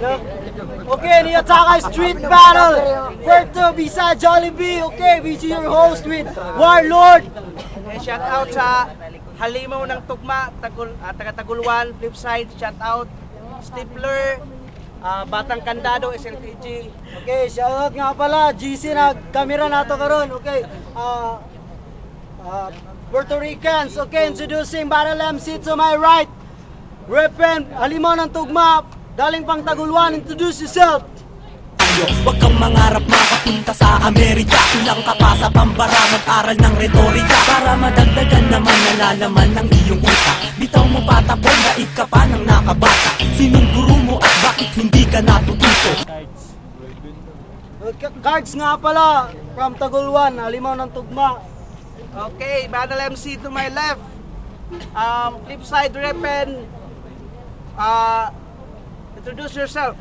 No? Okay, Niataka Street Battle. Puerto Bisa Jollibee. Okay, BG, your host, with Warlord. Eh, shout out sa Halimaw ng Tugma, taga Taguluan, Flipside, shout out Stapler, Batang Kandado, SLTG. Okay, shoutout nga pala, GC na camera nato karon. Okay. Puerto Ricans, okay, introducing Battle MC to my right. Repen, Halimaw ng Tugma, galing pang Taguluan, introduce yourself. Huwag kang mangarap makapunta sa Amerika. Kulang ka pa sa pambara, mag-aral ng retorika para madagdagan naman nalalaman ng iyong utak. Bitaw mo patapon, daig ka pa ng nakabata. Sinong guru mo at bakit hindi ka natututo? Okay, Cards nga pala, from Taguluan, Halimaw ng Tugma. Okay, Battle MC to my left. Flipside Repen, introduce yourself.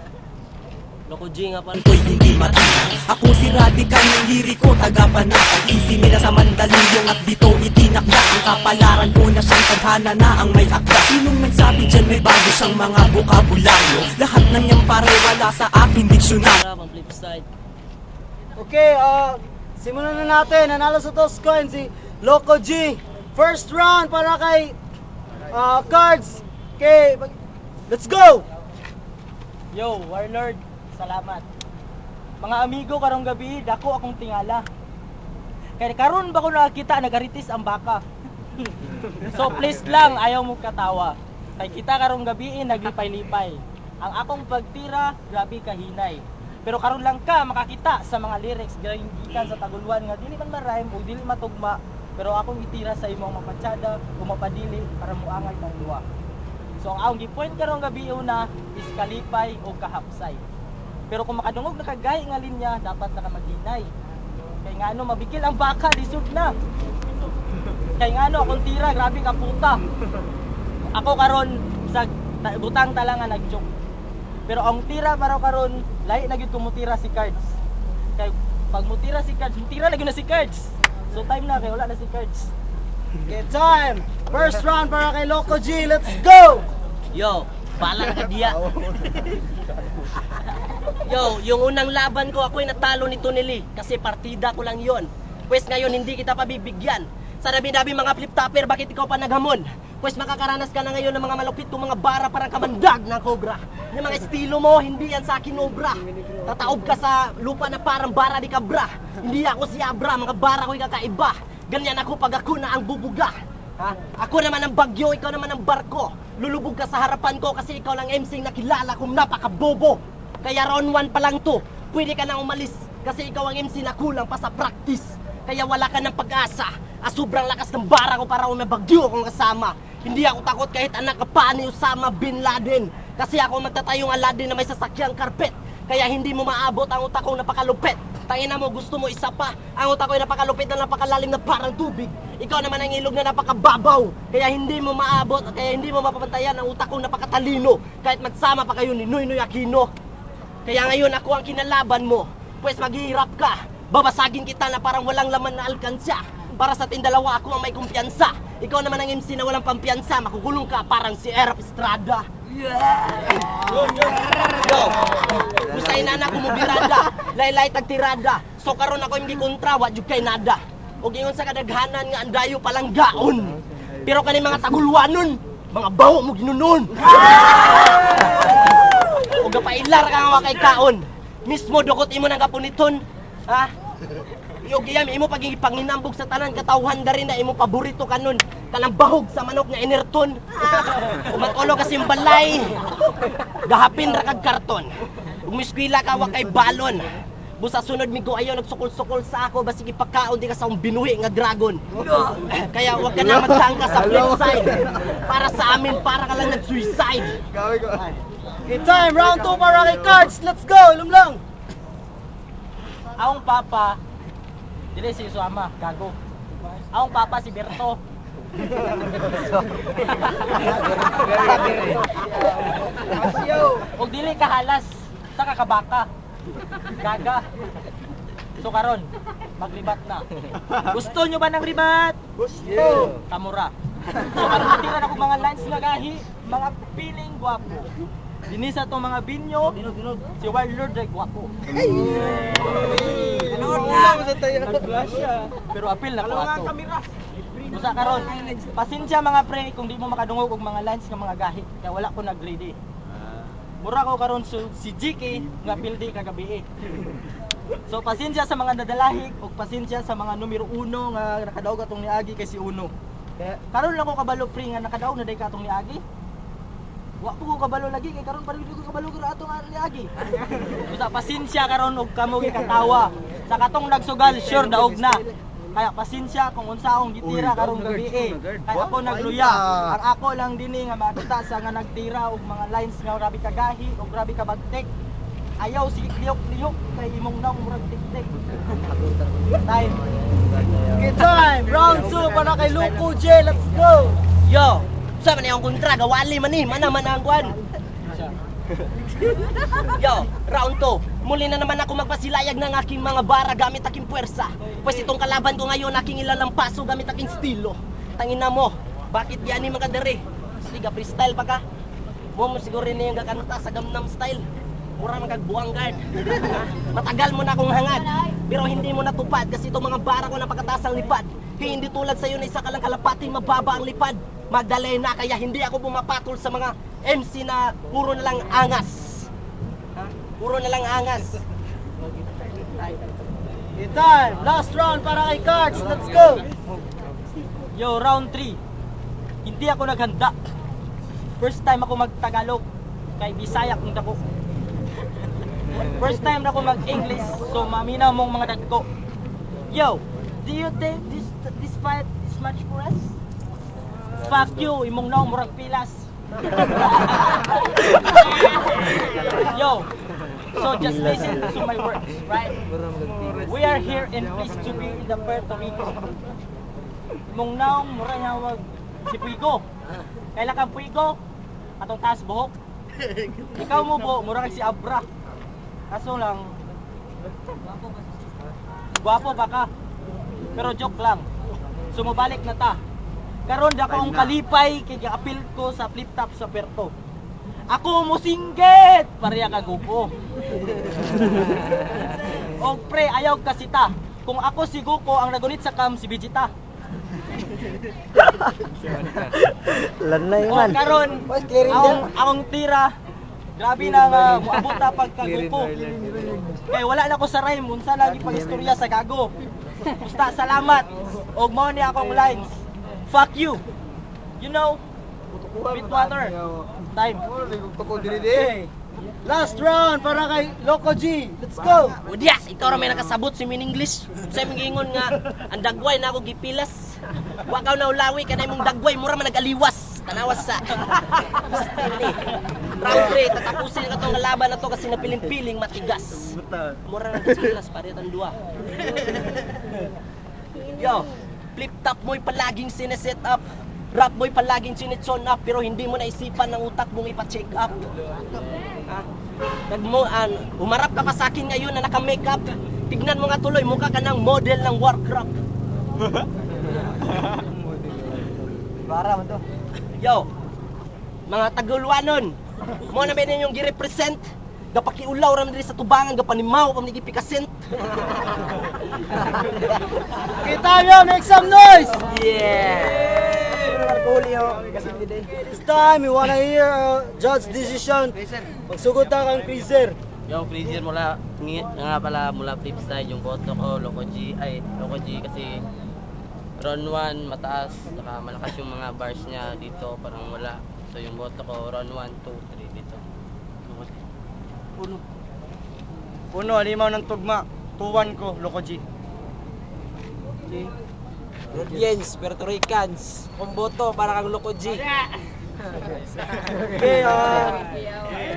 Loko G nga pala. Ko'y hindi matino. Ako si Radical ng liriko, taga-panakal. Easy nila sa Mandaluyong at dito itinakda ang kapalaran ko na siyang tadhana na ang may akda. Sinong nagsabi dyan may bago siyang mga bokabularyo? Lahat ng yan pare, wala sa aking diksyonaryo. Pang Flipside. Okay, simulan na natin. Nanalo sa toss coin si Loco G. First round para kay Cards. Okay, let's go! Yo, Warlord, salamat. Mga amigo, karong gabi, dako akong tingala. Kay karon ba ko nakakita nagaritis ang baka. So please lang, ayaw mo katawa. Kay kita karong gabi naglipay-lipay. Ang akong pagtira, grabe kahinay. Pero karon lang ka makakita sa mga lyrics galing gikan sa Taguluan nga dili man ma-rhyme o dili matugma, pero akong gitira sa imong mapatsada o mapadili para muangay tang duwa. So ang akong gi-point karong gabi una is kalipay o kahapsay. Pero kung makadungog na kagay nga linya, dapat na ka maghinay. Kay ngano mabikil ang baka, lisod na. Kay ngano akong tira, grabe ka puta. Ako karon sa butang tala nga nag-joke. Pero ang tira para karon, lahi na gyud kumutira si Cards. Kay pag mutira si Cards, mutira lagi na si Cards. So time na kay wala na si Cards. Okay, time! First round para kay Loco G. Let's go! Yo, bala ka diya. Yo, yung unang laban ko, ako'y natalo ni Tony Lee kasi partida ko lang yon. Pwes ngayon hindi kita pabibigyan. Sa dami-dami mga flip topper, bakit ikaw pa naghamon? Pwes makakaranas ka na ngayon ng mga malupit kong mga bara, parang kamandag ng cobra. Yung mga estilo mo, hindi yan sa akin obra. Tataob ka sa lupa na parang bara di kabra. Hindi ako si Abra, mga bara ko'y kakaiba. Ganyan ako pag ako na ang bubuga. Ha? Ako naman ang bagyo, ikaw naman ang barko. Lulubog ka sa harapan ko kasi ikaw lang MC na kilala kong napakabobo. Kaya round 1 pa lang to, pwede ka nang umalis kasi ikaw ang MC na kulang pa sa practice. Kaya wala ka ng pag-asa. Ah, sobrang lakas ng bara ko para umabagyo akong kasama. Hindi ako takot kahit anak ka pa ni Osama Bin Laden. Kasi ako magtatayong Aladdin na may sasakyang carpet. Kaya hindi mo maabot ang utak kong napakalupit. Tangina mo, gusto mo isa pa. Ang utak ko ay napakalupit na napakalalim na parang tubig. Ikaw naman ang ilog na napakababaw. Kaya hindi mo maabot, kaya hindi mo mapapantayan ang utak kong napakatalino. Kahit magsama pa kayo ni Noynoy Aquino. Kaya ngayon ako ang kinalaban mo. Pwes maghihirap ka. Babasagin kita na parang walang laman na alkansya. Para sa ating dalawa, ako ang may kumpiyansa. Ikaw naman ang MC na walang pampiyansa. Makukulong ka parang si Erap Estrada. Yo, Busay na na kumubirada, laylay tagtirada. So karon ako yung gikontra, wa jud kay nada. Og ingon sa kadaghanan nga andayo palang gaon. Pero kani mga tagulwanon, mga baho mo ginunon. Og gapailar ka nga wa kay kaon. Mismo dukot imo nang kapuniton. Ha? Iyog iyam imo pagiging panginambog sa tanan katawhan dari na imo paborito kanon kanang bahog sa manok nga enerton. Umatulog ka simbalay. Gahapin ra kag karton. Ug miskwila ka wa kay balon. Busa sunod migo ayaw nagsukol-sukol sa ako, basig ipakaon di ka sa akong binuhi nga dragon. Kaya wag ka na magtangka sa Flip Side. Para sa amin, para ka lang nag-suicide. Okay, time! Round 2 para kay Cards. Let's go! Ilom lang! Akong papa dili si Usama, gago. Akong papa si Berto. Og dili ka halas sa kakabaka. Gaga. So karon, magribat na. Gusto nyo ba ng ribat? Gusto! Kamura. So karon natira na ko mga lines nga gahi, mga piling gwapo. Dinhi sa atong mga binyo, si Warlord ay gwapo. Nag-flash siya. Pero apil na ko ato. Usa karon, pasensya mga pre kung di mo makadungog og mga lines nga mga gahi kaya wala ko nag-ready. Mura ko karon si GK nga pildi kagabi eh. So pasensya sa mga nadalahig ug pasensya sa mga numero uno nga nakadaog atong niagi kay si Uno. Kaya karon lang ko kabalo, pre, nga nakadaog na day ka atong niagi. Wa po ko kabalo lagi kay karon pa rin ko kabalo karon atong niagi. Usa, pasensya karon og kamo gikatawa. Sa katong nagsugal, sure daog na. Kaya pasensya kung unsa akong gitira karong gabi eh. Kaya ako nagluya. Ang ako lang dinhi nga makita sa nga nagtira og mga lines nga grabe kagahi og grabe ka bagtek. Ayaw sige lihok-lihok kay imong naong murag tik-tik. Time. Okay, time. Round 2 para kay Loco J. Let's go. Yo, sa man ang kontra, gawali man ni, mana man ang kwan. Yo, round 2. Muli na naman ako magpasilayag ng aking mga bara gamit aking puwersa. Pwes itong kalaban ko ngayon, aking ilalampaso gamit aking estilo. Tangina mo, bakit yan ni mga dere? Sige, freestyle pa ka. Mo mo siguro ni yung gakanta sa Gangnam Style. Mura man kag buwang guard. Ha? Matagal mo na akong hangad. Pero hindi mo natupad kasi itong mga bara ko napakataas ang lipad. Kaya hindi tulad sa'yo na isa ka lang kalapating mababa ang lipad. Magdalena, kaya hindi ako pumapatol sa mga MC na puro na lang angas. Ha? Puro na lang angas. Okay, time. Last round para kay Cards. Let's go. Yo, round 3. Hindi ako naghanda. First time ako magtagalog kay Bisaya kung dako. First time na ako mag-English, so maminaw mong mga dagko. Yo, do you think this this fight is much for us? Fuck you, imong naong murag pilas. Yo, so just listen to my words, right? We are here and pleased to be in the Puerto Rico. Imong naong mura nyawag si Puigo. Kailan kang Puigo? Atong taas buhok. Ikaw mo bo, mura kag si Abra. Kaso lang, gwapo pa ka. Pero joke lang. Sumubalik na ta. Karon dako ang kalipay kay giapil ko sa flip top sa Puerto. Ako musinggit pareha ka Goku. Og pre, ayaw kasi ta. Kung ako si Goku, ang nagunit sa cam si Vegeta. Lanay O karon, akong tira, grabe na nga moabot na pagka Goku. Kay wala na ko sa rhyme, unsa lagi pag istorya sa gago. Basta salamat. Og mao ni akong lines. Fuck you. You know, with water. Time. Okay. Last round para kay Loco G. Let's go. Udyas, ikaw ra may nakasabot sa min English. Sa imong giingon nga ang dagway na ako gipilas. Wa ka na ulawi kanay mong dagway mura man nagaliwas. Tanawas sa. Style eh. Round 3, tatapusin ka tong laban na to kasi napiling-piling matigas. Mura na gipilas pare tan duha. Yo, flip top mo'y palaging sineset up. Rap mo'y palaging sinetson up pero hindi mo naisipan ng utak mong ipa-check up. Ha? Nagmo an, umarap ka pa sa akin ngayon na naka-makeup. Tignan mo nga tuloy, mukha ka ng model ng Warcraft. Para man to. Yo, mga Tagulwanon, mo na ba ninyong gi-represent? Gapakiulaw ra man diri sa tubangan, gapanimaw pa man gipikasent. Okay, time yo, make some noise. Yeah. This time, we wanna hear judge decision. Magsugod ta kang Freezer. Yung Freezer mula nga pala mula Flipside, yung boto ko Loco G, ay Loco G, kasi round 1 mataas saka malakas yung mga bars niya dito, parang wala. So yung boto ko round 1, 2, 3 dito. Loco G. Uno, halimaw ng tugma. 2-1 ko, Loco G. Jens, Puerto Ricans. Kung boto, para kang Loco G. Okay,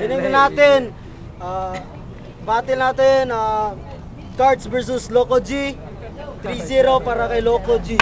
dinig na natin. Battle natin, Cards versus Loco G. 3-0 para kay Loco G.